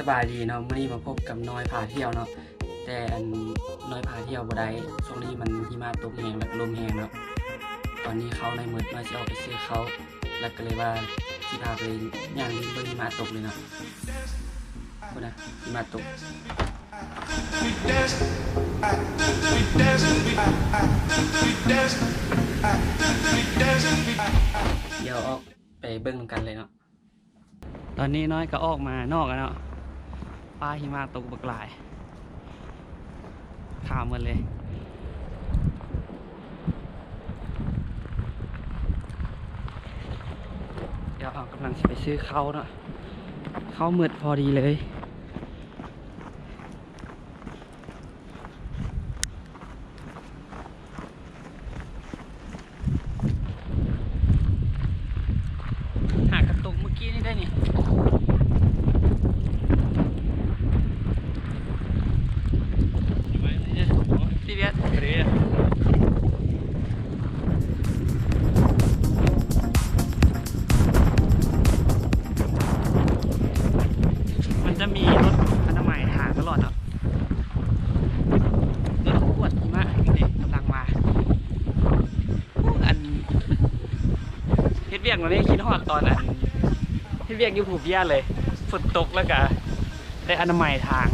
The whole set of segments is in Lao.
ສະບາຍດີເນາະ, ມື້ນີ້ມາພົບກັບນ້ອຍພາທ່ຽວເນາະ, ແຕ່ອັນນ້ອຍພາທ່ຽວບໍ່ໄດ້, ຊ່ວງນີ້ມັນຫິມະຕົກແຮງ ແລ້ວກໍລົມແຮງເນາະ. ຕອນນີ້ເຂົ້າໃນໝົດ, ນ້ອຍຊິອອກໄປຊື້ເຂົ້າ, ແລ້ວກໍເລີຍວ່າຊິພາໄປຍ່າງຫຼິ້ນເບິ່ງຫິມະຕົກເລີຍເນາະ. ພຸ້ນນະ, ຫິມະຕົກ. ດຽວອອກໄປເບິ່ງນຳກັນເລີຍເນາະ. ຕອນນີ້ນ້ອຍກໍອອກມານອກແລ້ວເນາະ, ຟ້າຫິມະຕົກບັກຫຼາຍ ຂາວໝົດເລີຍ. ດຽວເຮົາກຳລັງຊິໄປຊື້ເຂົ້າເນາະ, ເຂົ້າໝົດພໍດີເລີຍ. ຫາກະຕົກມື້ກີ້ນີ້ໄດ້ນີ້. ມັນຈະມີລົດອະນາໄມຫາຕະຫຼອດເນາະ. ລົດກວດຫິມະນີ້ກຳລັງມາ. ອັນເຮັດວຽກແນວນີ້ຄິດຮອດຕອນອັນເຮັດວຽກຢູ່ພູເບຍເລີຍ, ຝົນຕົກແລ້ວກະໄດ້ອະນາໄມທາງ,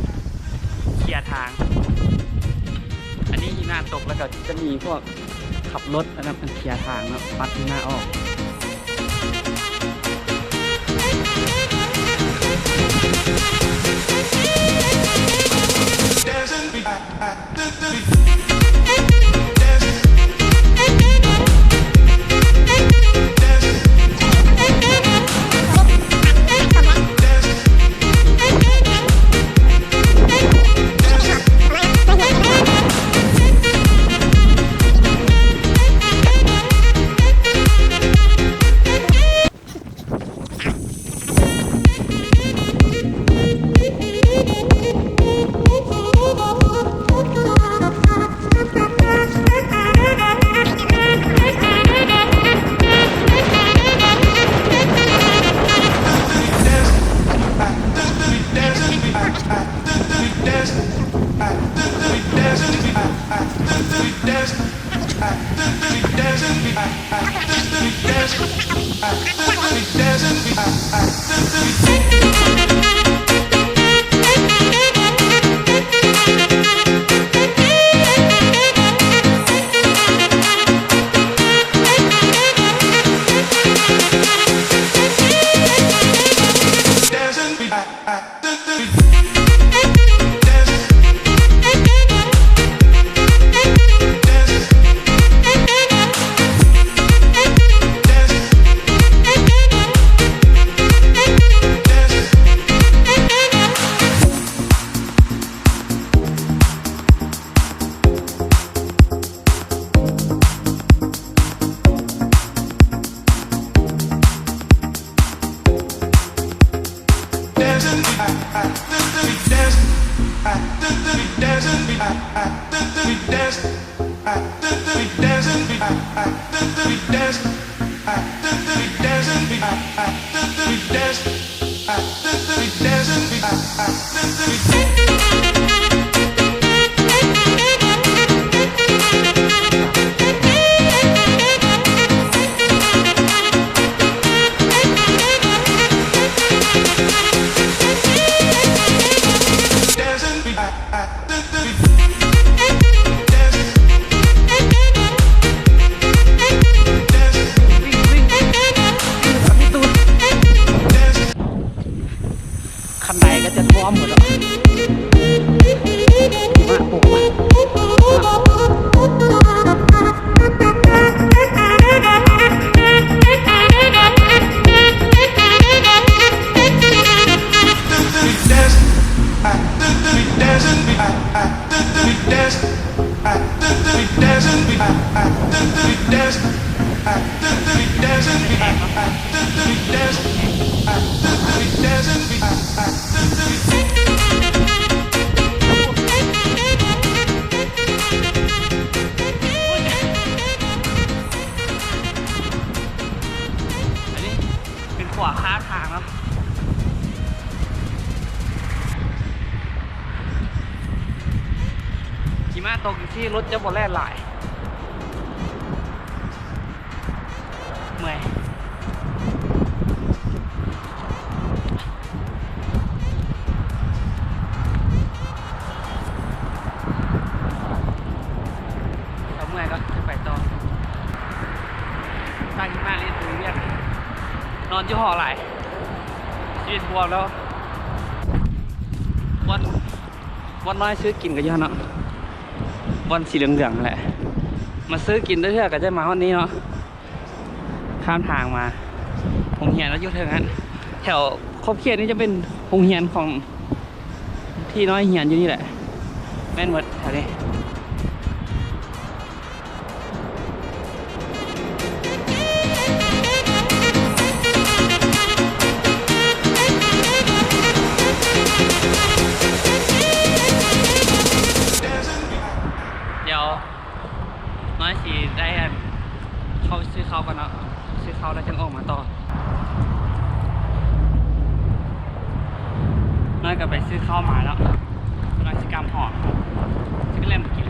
ເຄຍທາງ. ອັນນີ້ຫິມະຕົກແລ້ວກະຈະມີພວກ ຂັບລົດອັນນັ້ນເປັນເຄຍທາງເນາະ, ປັດຫິມະອອກ.ຄັນໃດກໍຈະຖ້ວມໝົດແລ້ວ ຫິມະຕົກ. Ready? ເປັນຂົວຂ້າມທາງເນາະ. ມາຕົກຈັ່ງຊີ້ ລົດຈະບໍ່ແລ່ນຫຼາຍ. ເມື່ອຍ ເມື່ອຍກໍຈະໄປຕໍ່. ສ້າງຫິມະເລີຍ ບໍ່ມີວຽກ ນອນຢູ່ຫໍຫຼາຍ ຊີວິດບວມແລ້ວ. ບ່ອນ ບ່ອນນ້ອຍຊື້ກິນກໍຢູ່ຫັ້ນເນາະ ບ່ອນສີເຫຼືອງໆຫັ້ນແຫຼະ. ມາຊື້ກິນເທື່ອໆ ກໍຈະມາຮອດນີ້ເນາະ. ຂ້າມທາງມາ ໂຮງຮຽນກໍຢູ່ເທິງຫັ້ນ. ແຖວຂອບເຂດນີ້ຈະເປັນໂຮງຮຽນຂອງ ທີ່ນ້ອຍຮຽນຢູ່ນີ້ແຫຼະ ແມ່ນໝົດແຖວນີ້. ດຽວນ້ອຍຊິໄດ້ ອັນ ເຂົ້າໄປຊື້ເຂົ້າກ່ອນເນາະ. ຊື້ເຂົ້າແລ້ວຈັ່ງອອກມາຕໍ່. ນ້ອຍກໍໄປຊື້ເຂົ້າມາແລ້ວ ກຳລັງຊິກັບຫອ ຊິໄປແລ່ນກິນ.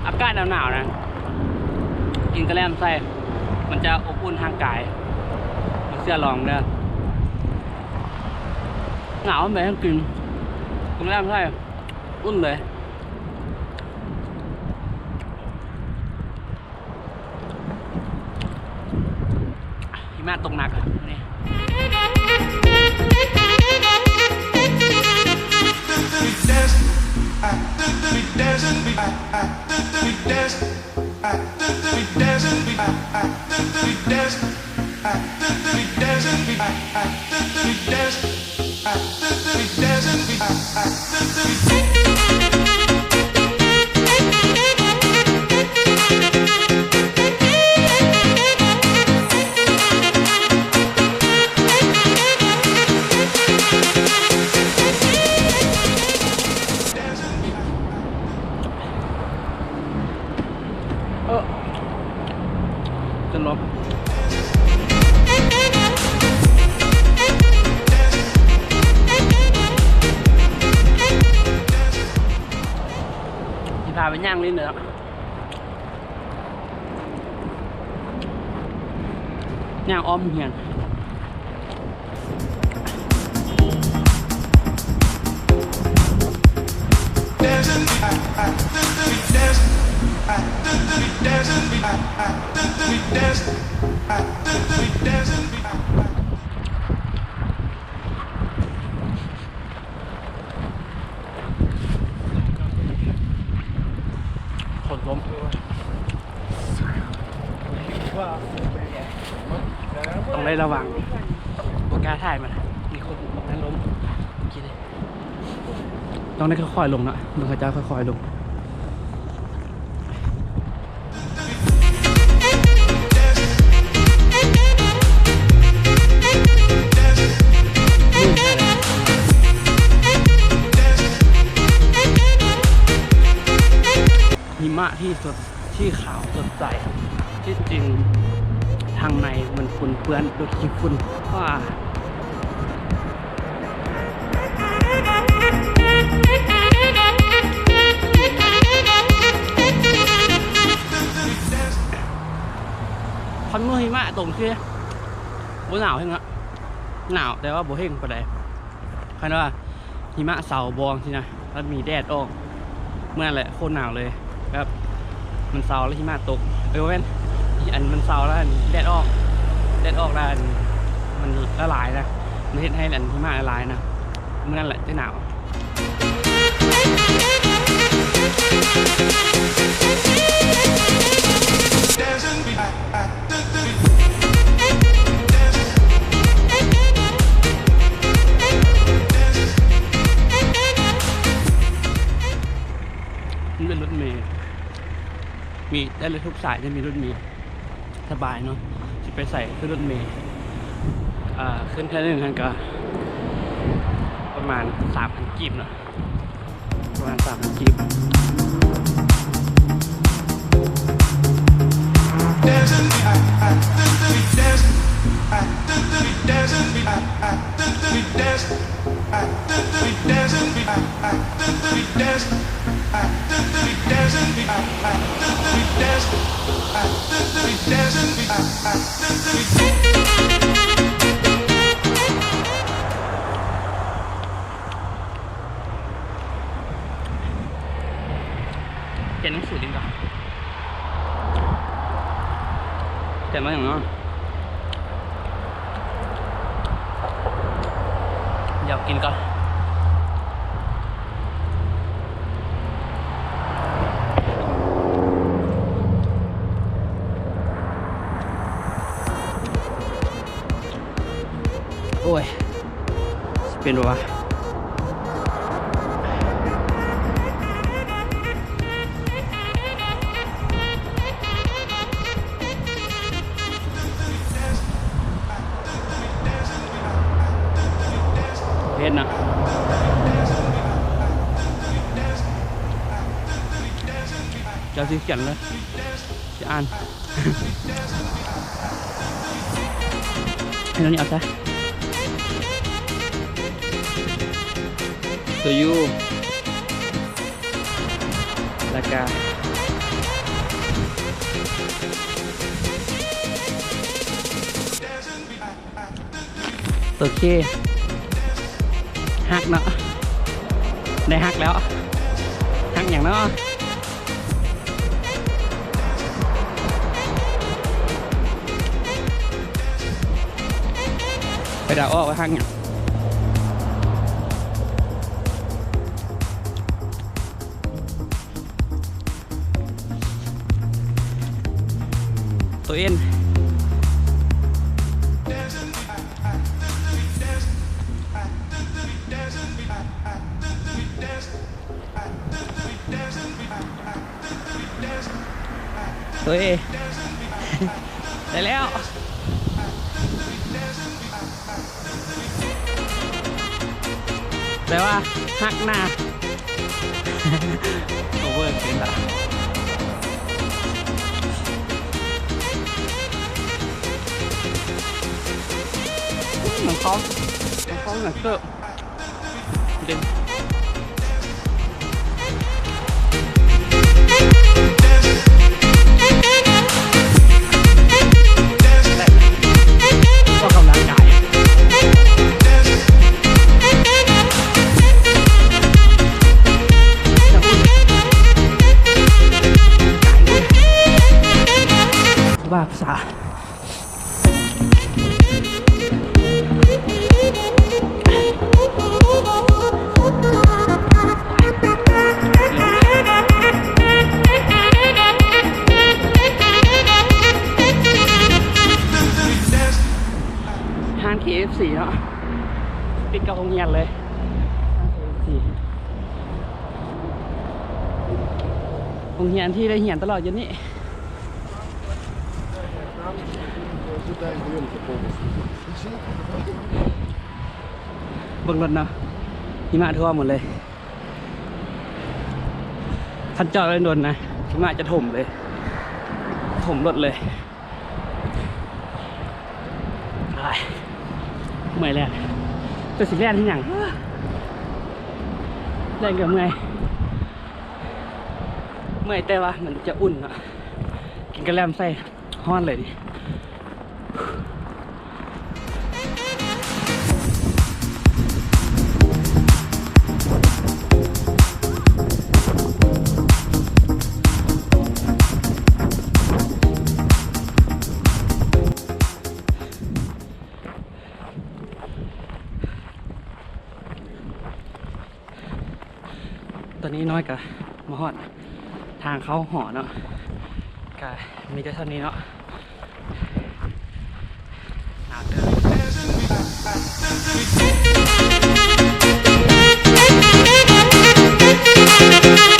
ອາກາດໜາວໆນະ ກິນກະແລັມໃສ່ ມັນຈະອົບອຸ່ນຮ່າງກາຍ. ບໍ່ເຊື່ອລອງເດີ ໜາວແບບກິນ ກິນກະແລັມໃສ່ ອຸ່ນເລີຍ. ຫິມະຕົກໜັກມື້ນີ້. ເອີ ຈົນລົມ ຊິພາໄປຍ່າງຫຼິ້ນເດີ ຍ່າງອ້ອມໂຮງຮຽນ. ຄົນລົ້ມ ຕ້ອງໄດ້ລະວັງ ບໍ່ກ້າຖ່າຍມັນ ມີຄົນ ຄົນນັ້ນລົ້ມ ເມື່ອກີ້ນີ້ ຕ້ອງໄດ້ຄ່ອຍໆລົງເນາະ ເບິ່ງເຂົາເຈົ້າຄ່ອຍໆລົງ. ຫິມະທີ່ສົດ ທີ່ຂາວສົດໃສ ທີ່ຈິງທາງໃນມັນປົນເປື້ອນດ້ວຍຂີ້ຝຸ່ນ. ວ້າ ຄັນມື້ຫິມະຕົກຊີ້ ບໍ່ໜາວແຮງເນາະ ໜາວແຕ່ວ່າບໍ່ແຮງປານໃດ. ຄັນວ່າຫິມະເຊົາບໍ່ຊີ້ນະ ມັນມີແດດອອກ ເມື່ອນັ້ນແຫຼະໂຄດໜາວເລີຍ ແບບມັນເຊົາແລ້ວຫິມະຕົກ ເອີ ບໍ່ແມ່ນ ອັນມັນເຊົາແລ້ວແດດອອກ ແດດອອກແລ້ວມັນລະລາຍນະ ມັນເຮັດໃຫ້ອັນຫິມະລະລາຍນະ ເມື່ອນັ້ນແຫຼະຈະໜາວ. ມັນເປັນລົດເມ ມີໄດ້ເລີຍທຸກສາຍ ຈະມີລົດເມ ສະບາຍເນາະ ຊິໄປໃສຂຶ້ນລົດເມ ເອີ ຂຶ້ນເທື່ອໜຶ່ງຫັ້ນກະປະມານສາມພັນກີບເນາະ ປະມານສາມພັນກີບ. ແ ປ່ຽນໜັງສືຫຼິ້ນກ່ອນ. ປ່ຽນມາຫຍັງເນາະ? ດຽວກິນກ່ອນ. ໂອ້ຍ ຊິເປັນບໍ່ວະ? ເຮັດນະ ເຈົ້າຊິຂຽນເລີຍ ຊິອ່ານ. ໃຫ້ຕົວນີ້ອອກຊະ ຕົວ U ແລ້ວກະຕົວ K ຮັກເນາະ ໄດ້ຮັກແລ້ວ ຮັກຫຍັງເນາະ? ໄປເດົາອອກວ່າຮັກຫຍັງ? ຕົວ N. ເຮີ້ຍ ໄດ້ແລ້ວ ແປວ່າຮັກນາ ໂອເວີເກີນລະ ນ້ອງຄອມ ນ້ອງຄອມໜັງເກີບ. ບ້າພາສາ. ຮ້ານ ເຄເອັຟຊີ ເນາະ ຕິດກັບໂຮງຮຽນເລີຍ ຮ້ານ ເຄເອັຟຊີ ໂຮງຮຽນທີ່ໄດ້ຮຽນຕະຫຼອດຢູ່ນີ້. ເບິ່ງລົດເນາະ ຫິມະຖ້ວມໝົດເລີຍ ຄັນຈອດໄວ້ດົນນະ ຫິມະຈະຖົມເລີຍ ຖົມລົດເລີຍ. ໂອ້ຍ ເມື່ອຍແລ້ວ ຈະຊິແລ່ນເຮັດຫຍັງ ແລ່ນກໍເມື່ອຍ ເມື່ອຍ ແຕ່ວ່າມັນຈະອຸ່ນເນາະ ກິນກະແລັມໃສ່ ຮ້ອນເລີຍນີ້. ຕອນນີ້ນ້ອຍກະມາຮອດທາງເຂົ້າຫໍເນາະ ກະມີແຕ່ສ່ຳນີ້ເນາະ